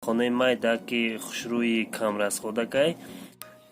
Хонаи майда, ки хушрӯи камрасходакай,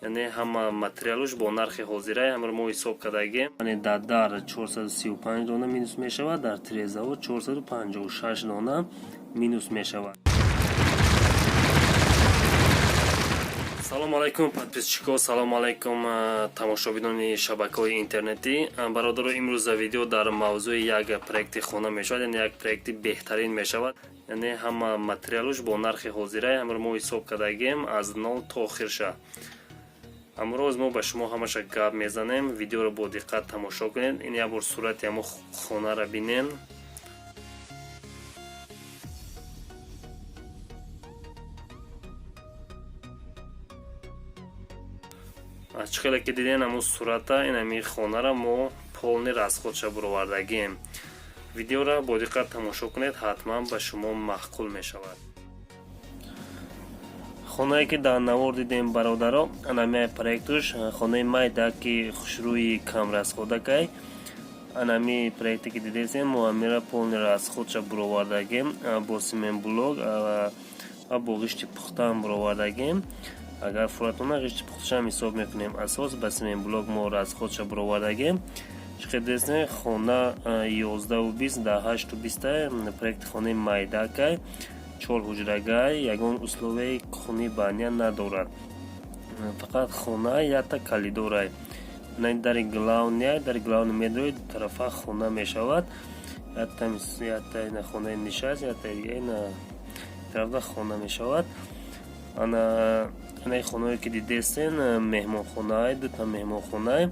яъне ҳама материалуш бо нархи ҳозирай, ҳамаро мо ҳисоб кардагем. Яъне дар дар 435 дона минус мешавад, дар тирезаҳо 456 дона минус мешавад. Салому алайкум, подписчико, салому алайкум, тамошобинони шабакаҳои интернетӣ. Бародаро, имрӯза видео дар мавзӯи як проекти хона мешавад, яъне як проекти беҳтарин мешавад. Яъне ҳама материалуш бо нархи ҳозирай, ҳамаро мо ҳисоб кардагем аз нол то охирша. Амрӯз мо ба шумо ҳамаша гап мезанем. Видеоро бо диққат тамошо кунед. Ин як бор сурати ҳамо хонара бинен. Аз чӣ хеле ки диден ҳамун сурата, ин ҳамин хонара мо полный расходша буровардагием. Видеоро бо диққат тамошо кунед, ҳатман ба шумо маъқул мешавад. Хонае ки дар навор дидем, бародаро, анамиай проектуш, хонаи майда, ки хушрӯи камрасходакай. Анами проекте ки дидесем, мо ҳамира полный расходша буровардагем, бо цементблок ва бо ғишти пухтаам буровардагем. Агар фуратона ғишти пухташам ҳисоб мекунем, асос ба цементблок мо расходша буровардагем. Чӣ хел дидесем, хона 11,20 дар 8,20, проекти хонаи майдакай, чор ҳуҷрагай, ягон условияи кухни, баня надорад, фақат хона якта коридорай. На дари главный, дари главный медрои, ду тарафа хона мешавад, якта ина хонаи нишаст, якта дига ина тарафда хона мешавад. Ана анаи хонаое ки дидестен, меҳмонхонаай, дута меҳмонхонаай.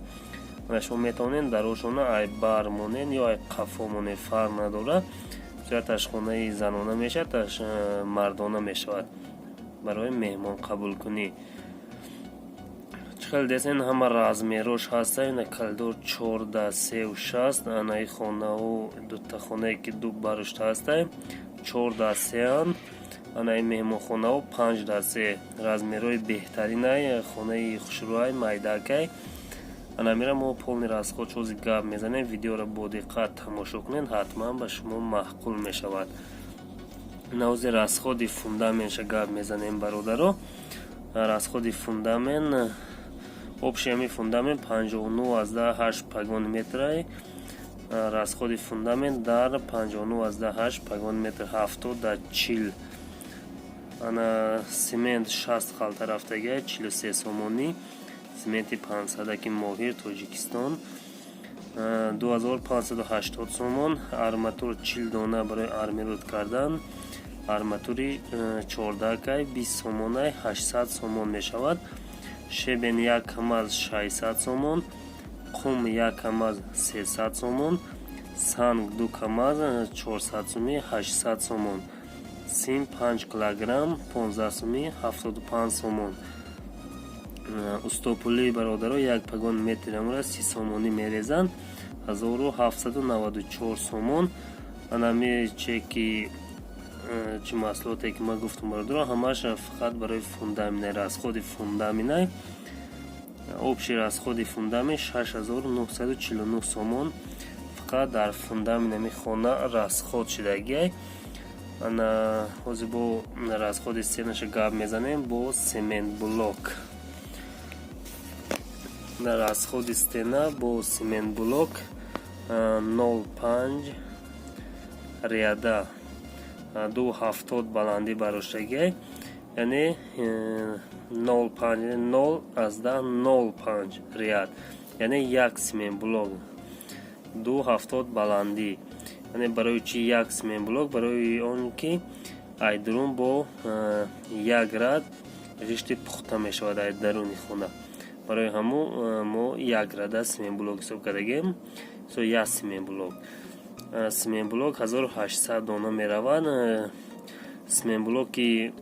Ана шумо метавонед дарошона ай бар монен ё ай қафо монен, фарқ надорад. Яташ хонаи занона мешавад, таш мардона мешавад барои меҳмон қабулкунӣ. Чӣ хел десен, ҳама размерош ҳаста. Ина коридор 14 сеу 60. Анаи хонау дута хонае ки ду барушта ҳастай, 4 да сеанд. Анаи меҳмонхонао 5 да 3. Размерҳои беҳтаринай, хонаи хушрӯай, майдакай. Анамира мо полный расход чози гап мезанем. Видеоро бо диққат тамошо кунед, ҳатман ба шумо маъқул мешавад. Навози расходи фундаментша гап мезанем, бародаро. Расходи фундамент, общий ҳами фундамент 59,8 погон метрай. Расходи фундамент дар 59,8 погон метр 70 да 40. Ана цемент 60 халта рафтагия, 43 сомонӣ. Цементи пансадаки Моҳир, Тоҷикистон, 2580 сомон. Арматур 40 дона барои армировать кардан, арматури чордакай 20 сомонай, 800 сомон мешавад. Щебень як камаз 600 сомон, қум як камаз 300 сомон, санг ду камаз 400 сумӣ, 800 сомон, сим 5 килограмм 15 сумӣ, 75 сомон. Устопулии, бародаро, як погон метр амра 30 сомонӣ мерезанд, 1794 сомон. Анами чеки чӣ маҳсулоте ки ман гуфтам, бародаро, ҳамааш фақат барои фундамент, расходи фундамент ай. Общий расходи фундамент 6949 сомон фақат дар фундамент ами хона расход шудагиай. Ана ҳозир бо расходи стенаша гап мезанем бо цемент блок. Расходи стена бо цемент блок 0,5 ряда 2,70 баландӣ бароштагиай, яъне 0,5, 0,05 ряд, яъне як цемент блок 2,70 баландӣ. Яъне барои чи як цемент блок? Барои он ки айдарун бо як ряд ғишти пухта мешавад ай даруни хона. Барои ҳамун мо як ряда цемент блок ҳисоб кардагем. Со як цемент блок, цемент блок 1800 дона меравад. Цемент блоки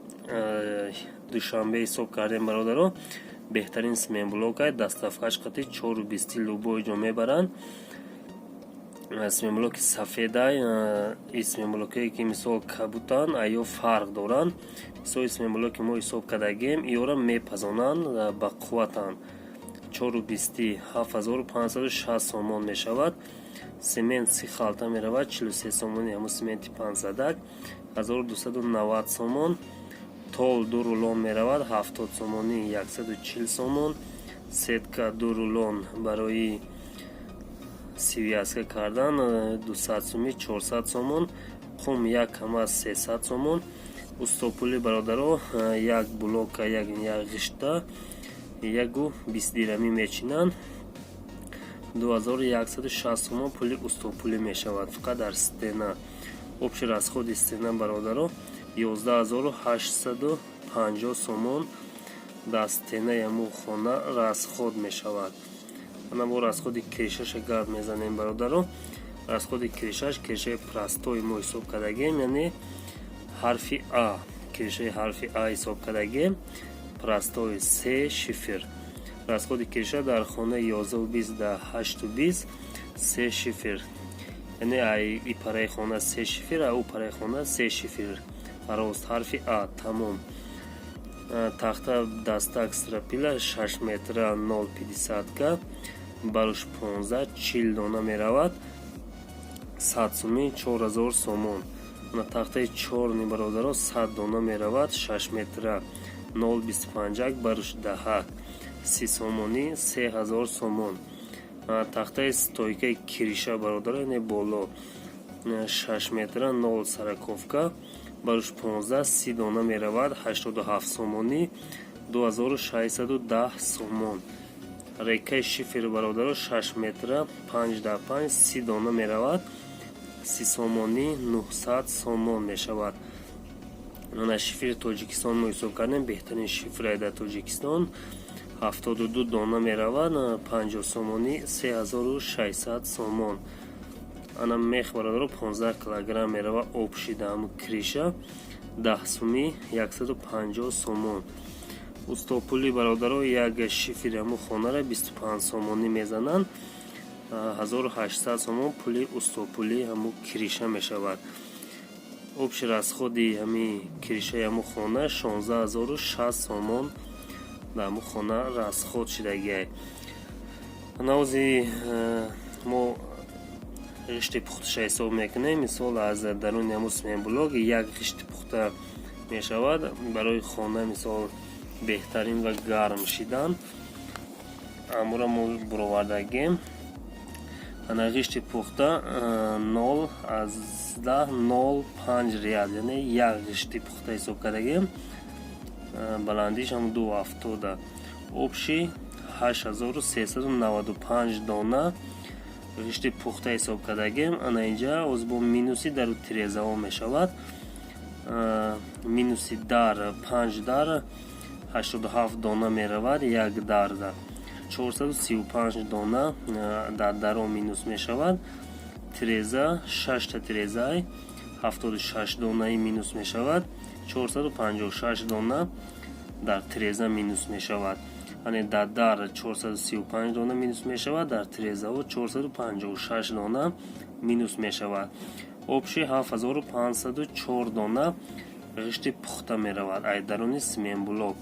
Душанбе ҳисоб кардем, бародаро, беҳтарин цемент блокай, доставкаш қати 4,20, любой ҷо мебаранд. Цемент блоки сафедай. И цемент блокое ки мисол кабутанд, аё фарқ доранд. Мисоли цемент блоки мо ҳисоб кардагем, иёра мепазонанд, ба қувватанд. 4,20, 7560 сомон мешавад. Цемент 30 халта меравад, 43 сомони. Ҳамун цементи пансадак 1290 сомон. Тол ду рулон меравад, 70 сомонӣ, 140 сомон. Сетка ду рулон барои связка кардан, 200 сумӣ, 400 сомон. Қум як КамАЗ, 300 сомон. Устопулӣ, бародаро, як блока, як ғишта 1,20 дирамӣ мечинанд, 2160 сомон пули устопулӣ мешавад фақат дар стена. Общий расходи стена, бародаро, 11 850 сомон дар стенаи ҳамун хона расход мешавад. Ана бо расходи крышаша гап мезанем, бародаро. Расходи крышаш, крышаи простой мо ҳисоб кардагем, яъне ҳарфи А, крышаи ҳарфи А ҳисоб кардагем, простой, се шифер. Расходи крыша дар хонаи 11,20 да 8,20, се шифер, яъне ай и параи хона се шифер, а ӯ параи хона се шифер, рост ҳарфи А, тамом. Тахта дастак стропила 6 метра, 0,50 ка, баруш 15, 40 дона меравад, 100 сумӣ, 4000 сомон. Тахтаи чёрный, бародаро, 100 дона меравад, 6 метра, 0,25, баруш 10, 30 сомонӣ, 3000 сомон. Тахтаи стойкаи крыша, бародаро, яъне боло, 6 метра, 0,40 ка, баруш 15, 30 дона меравад, 87 сомонӣ, 2610 сомон. Рейкаи шифер, бародаро, 6 метра, 5 да 5, 30 дона меравад, 30 сомонӣ, 900 сомон мешавад. Ана шифери Тоҷикистон мо ҳисоб кардем, беҳтарин шифре дар Тоҷикистон, 72 дона меравад, 50 сомонӣ, 3600 сомон. Ана мех, бародаро, 15 килограмм меравад общий дар крыша, 10 сумӣ, 150 сомон. Устопулӣ, бародаро, як шифери ҳамун хонара 25 сомонӣ мезананд, 1800 сомон пули устопулӣ ҳамун крыша мешавад. Общий расходи ҳами крышаи ҳамун хона 16 060 сомон дар ҳамун хона расход шудагиай. Навози мо ғишти пухташа ҳисоб мекунем. Мисол, аз даруни ҳамун цементблок як ғишти пухта мешавад барои хона, мисол, беҳтарин ва гарм шидан. Амура мо буровардагем. Ана ғишти пухта 0,05 ряд, яъне як ғишти пухта ҳисоб кардагем, баландиш ҳам 2,70-а. Общий 8395 дона ғишти пухта ҳисоб кардагем. Ана инҷа оз бо минуси дару тирезаҳо мешавад. Минуси дар панҷ дар, 87 дона меравад як дарда, 435 дона дар даро минус мешавад. Тиреза, шашта тирезаи, 76 донаи минус мешавад, 456 дона дар тиреза минус мешавад. Яъне дар дар 435 дона минус мешавад, дар тирезаҳо 456 дона минус мешавад. Общий 7504 дона ғишти пухта меравад ай даруни цементблок.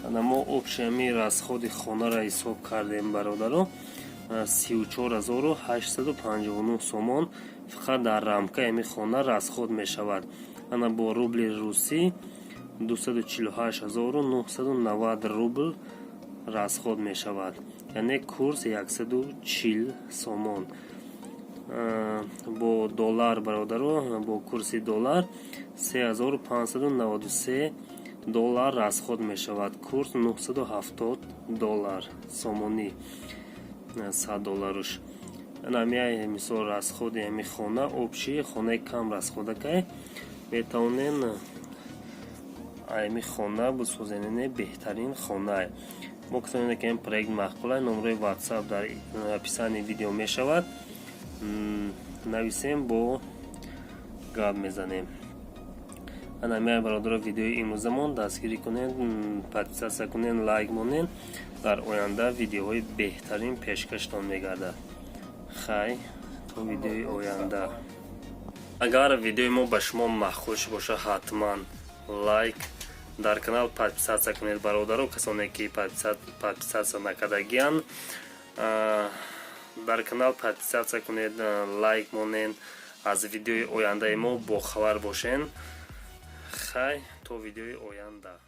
Ана мо общий ҳами расходи хонаро ҳисоб кардем, бародаро, 34 859 сомон фақат дар рамкаи ҳами хона расход мешавад. Ана бо рубли русӣ 248 990 рубл расход мешавад, яъне курс 140 сомон. Бо доллар, бародаро, бо курси доллар 3593 доллар расход мешавад, курс 970 доллар сомонӣ, 100 долларуш. Ҳамин мисол расходи ҳами хона общий, хонаи кам расходакай, метавонен ами хона бисозен, яъне беҳтарин хонае. Мо касоне ки ин проект маъқулай, номерои WhatsApp дар описании видео мешавад, нависем, бо гап мезанем. Ана ҳамин, бародаро, видеои имрӯзамон. Дастгирӣ кунед, подписаться кунед, лайк монед, дар оянда видеоҳои беҳтарин пешкаштон мегардад. Хай, то видеои оянда. Агар видеои мо ба шумо маъқул бошад, ҳатман лайк, дар канал подписаться кунед, бародаро. Касоне ки подписаться накардагиянд, дар канал подписаться кунед, лайк монед, аз видеои ояндаи мо бохабар бошен. Хай, то. То видеои оянда.